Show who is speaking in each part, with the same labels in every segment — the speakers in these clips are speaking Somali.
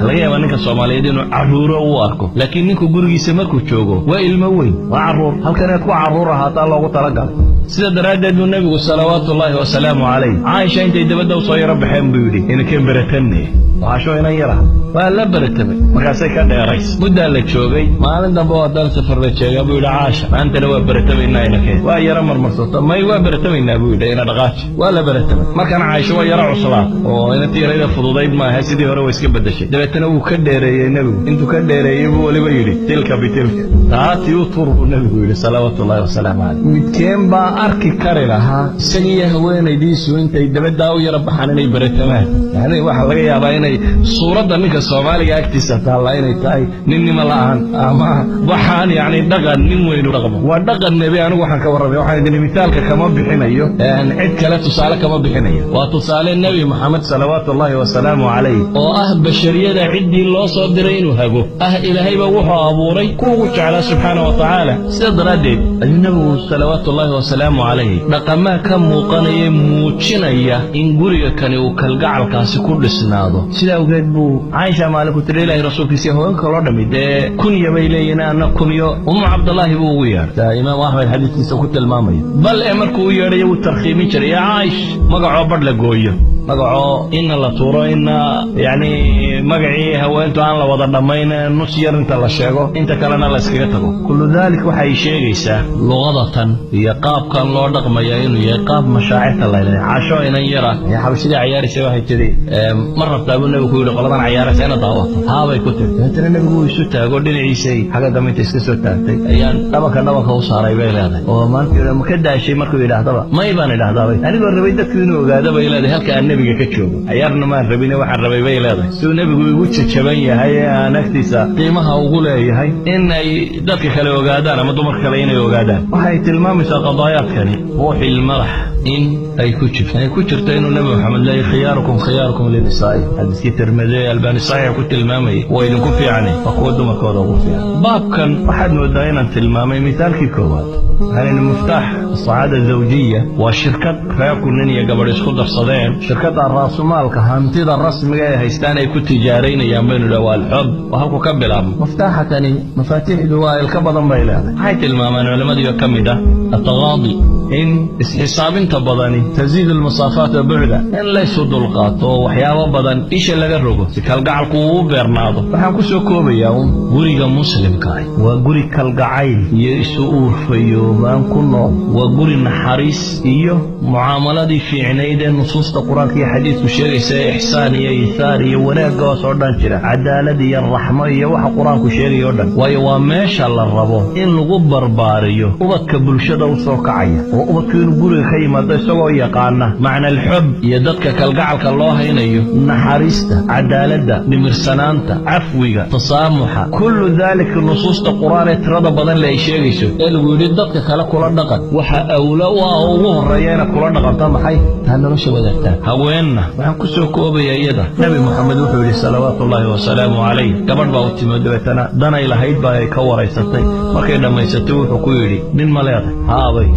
Speaker 1: Laga yaabaa ninka Soomaaliyeed inuu carruuro u arko, laakiin ninku gurigiisa markuu joogo waa ilmo weyn, waa carruur. Halkan inaad ku carruur ahaataa loogu talagalay. Sida daraaddeed buu Nebigu, salawaatullaahi wasalaamu calayh, Caaisha intay dabadda usoo yaro baxeen buu yidhi: "Inankeen beratanne." Waxaashoo inan yara waa la beratamay, markaasay ka dheerays. Muddaa la joogay. Maalin dambe oo haddana safar la jeegaa buu yidhi: "Caasha, maantana waa beratamaynaa, inakeen." Waa yaro marmarsato: "May, waa beratamaynaa," buu yidhi, "ina dhaqaaji." Waa la beratamay. Markana Caaisha waa yaro cuslaatay oo inantii yarayda fududayd maaha, sidii hore waa iska beddeshay. Dabeetana wuu ka dheereeyey Nebigu. Intuu ka dheereeyey buu weliba yidhi: "Tilka bitilka, taatii u tur," buu Nebigu yidhi, salawaatullaahi wasalaamu caleyh. Midkeen baa arki kari lahaa isagiiyo haweenaydiisu intay dabaddaa u yaro baxaan inay beratamaan? Yani waxaa laga yaabaa inay suuradda ninka Soomaaliga agtiisa taalla inay tahay ninnimo la'aan ama waxaan yacni dhaqan nin weynu dhaqmo. Waa dhaqan nebi. Anigu waxaan ka warramaya, waxaan idin mithaalka kama bixinayo, cid kale tusaale kama bixinayo. Waa tusaale Nebi Moxamed, salawaatullaahi wasalaamu calayh, oo ah bashariyada ciddii loo soo diray inuu hago ah, Ilaahayba wuxuu abuuray ku ugu jeclaa, subxaana wa tacaala. Sida daraaddeed ayuu Nebigu, salawaatullaahi wasalaamu calayh, dhaqamaa ka muuqanaya muujinaya in guriga kani uu kalgacalkaasi ku dhisnaado. Sida awgeed buu Caaisha maalin ku tiri Ilaahay rasuulkiisa: "Haweenka kaloo dhammi dee kunya bay leeyihin, ana kunyo." Umu Cabdallaahi buu ugu yeedhay, Imaamu Axmed xadiiskiisa ku tilmaamayo. Bal ee markuu u yeedhayo wuu tarkhiimin jiray: "Yaa Caa'ish." Magacoo badh la gooyo, magacoo inna la tuuro, inna yacni magacii haweentu aan la wada dhammayn, nus yar inta la sheego, inta kalena la iskaga tago. Kullu daalik waxay sheegaysaa luqadatan iyo qaabkan loo dhaqmaya inuu yahay qaab mashaacirta la leeyahay. Casho inan yara ee xabashidii cayaaraysa waxay tidhi: "Ma rabtaa?" buu Nebigu ku yidhi, "qoladan cayaaraysa ina daawato?" "Haabay," ku tiri. Dabeetana Nebigu uu isu taago dhinaciisay, xagga dambe inta iska soo taagtay ayaan dhabanka u saaray, bay leedahay. Oo maanta ma ka daashay markuu yidhaahdaba: "May," baan idhahdaabay. "Anigoo rabay dadku inuu ogaado," bay leedahay, "halka aan Nebiga ka joogo. Cayaarna maan rabine, waxaan rabay," bay leedahay, "siduu Nebigu igu jajaban yahay ee aan agtiisa qiimaha ugu leeyahay in ay dadka kale ogaadaan ama dumarka kale inay ogaadaan." Waxay tilmaamaysaa qadaayaadkani ruuxil madax in ay ku jirto, ay ku jirto inuu Nebi Maxamed leeyahy: "Khiyaarukum khiyaarukum linisaa'i." Xadiiskii Tirmidi, Albaani saxiix ku tilmaamayay. Waa idinku fiicane waa kuwa dumarkooda ugu fiican. Baabkan waxaad moodaa inaan tilmaamay mithaalkii koowaad. Waxaan muftaax sacaada zawjiya waa shirkad reerku nin iyo gabadh isku darsadeen. Shirkadda raasumaalka, hantida rasmiga ee haystaan ay ku tijaaraynayaan baynu idhaha waa alxub, waa halku ka bilaabmo muftaaxa kani. Mafaatiixdu waa ilka badan bay leedahay. Waxay tilmaamaan culammadii oo ka mid ah ataqaadi in isxisaabinta badani taziidu almasaafaata bucda, in laysu dulqaato oo waxyaabo badan isha laga rogo si kalgacalku uu u beernaado. Waxaan ku soo koobayaa un guriga muslimka ah waa guri kalgacayl iyo isu uurfayoobaan ku nool, waa guri naxariis iyo mucaamaladii fiicnayd ee nusuusta Qur-aanka iyo xadiidku sheegaysa ee ixsaan iyo iithaar iyo wanaaggaas oo dhan jira, cadaalad iyo raxmo iyo waxa Qur-aanku sheegaya o dhan. Waayo, waa meesha la rabo in lagu barbaariyo ubadka bulshada u soo kacaya, oo ubadku inuu guriga ka yimaado isagoo yaqaana macna alxub iyo dadka kalgacalka loo haynayo, naxariista, cadaaladda, dhimirsanaanta, cafwiga, tasaamuxa, kullu daalika nusuusta Qur-aan ee tirada badan le ay sheegayso ee lagu yidhi dadka kale kula dhaqan. Waxa awla u ah oo ugu horreeya inaad kula dhaqanto maxay taa nolosha wadaagtaan. Haweenna waxaan ku soo koobaya iyada Nebi Moxamed wuxuu yidhi, salawaatullaahi wasalaamu calayh, gabadh baa u timi, dabeetana danay lahayd baa ay ka waraysatay. Markay dhammaysatay wuxuu ku yidhi: "Nin ma leedahay?" "Haabay."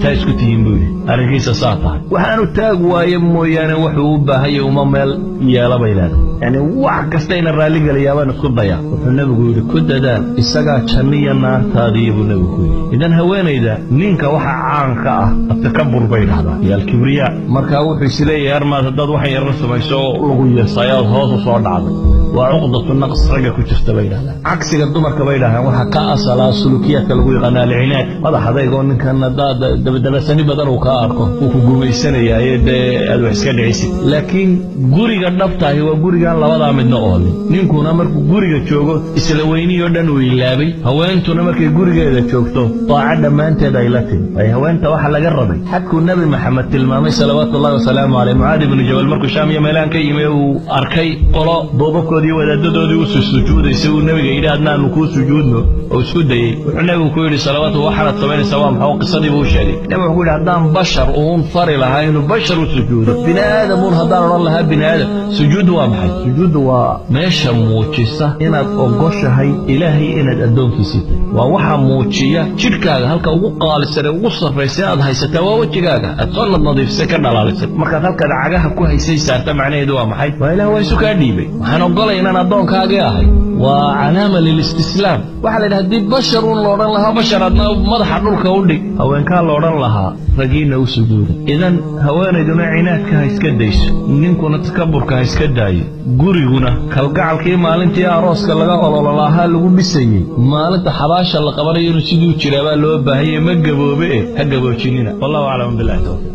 Speaker 1: "Taa isku tihiin?" buu yidhi. "Arrinkiisa saa tahay, waxaanu taag waaye mooyaane wuxuu u baahanya uma meel yeela," bay leedahay. Yani wax kasta ina raalligelayaa baan isku dayaa. Wuxuu Nebigu yidhi: "Ku dadaal, isagaa janno iyo naartaadiiyo," buu Nebigu ku yidhi. Idan haweenayda ninka waxa caanka ah atakabur bay dhahdaa iyo alkibriyaa. Markaa wuxuu isleeyahay armaad haddaad waxan yarra samayso lagu yeesayaad hoos u soo dhacday. Waa cuqdatu naqs ragga ku jirta bay dhahdaan. Cagsiga dumarka bay dhahdaan waxaa ka asalaa sulukiyaadka lagu yaqaana alcinaad, madax adaygoo ninkan haddaad dabadabasani badan uu kaa arko uu ku gumaysanayaaye dee aad wax iska dhicisid. Laakiin guriga dhabtahi waa gurigaan labadaa midna oolin. Ninkuna markuu guriga joogo isla weynihii oo dhan uu ilaabay, haweentuna markay gurigeeda joogto daaco dhammaanteed ay la timi. Waayo, haweenta waxa laga rabay xadkuu Nebi Maxamed tilmaamay, salawaatullahi wasalaamu caleyh. Mucaadi ibnu Jabal markuu Shaam iyo meelahan ka yimi uu arkay qolo duubabkoodii wadaadadoodii u sujuudaysa, uu Nebiga yidhi: "Adnaanu kuu sujuudno," oo isku dayey, wuxuu Nebigu ku yidhi salawaatu: "Waxaanaad samaynaysaa waa maxaa?" Qisadii buu u sheegay. jiray. Nabi wuxuu ku yidhi, haddaan bashar uun fari lahaa inuu bashar u sujuudo, bini aadam uun haddaan odhan lahaa bini aadam. Sujuuddu waa maxay? Sujuuddu waa meesha muujisa inaad ogoshahay Ilaahay inaad addoonkiisii tahay. Waa waxa muujiya jidhkaaga halka ugu qaalisan ee ugu sarraysa aad haysataa, waa wejigaaga aad soo nadnadiifisay, ka dhalaalisay. Markaad halkaad cagaha ku haysay saarta, macnaheedu waa maxay? Waa Ilaah, waa isu kaa dhiibay, waxaan ogolay inaan addoonkaagii ahay. Waa calaama lilistislaam. Waxaa la yidhaha, haddii bashar uun la odhan lahaa, bashar adna madaxa dhulka u dhig, haweenkaa la odhan lahaa ragiina u sujuuda. Idan haweenayduna cinaadka ha iska dayso, ninkuna takaburka ha iska daayo, guriguna kalgacalkii maalintii arooska laga olololahaa lagu dhisayey, maalinta xabaasha la qabanayo inuu siduu jiraabaa loo baahanyay. Ma gaboobe, eh, ha gaboojinina. Wallahu aclam, billahi tawfiiq.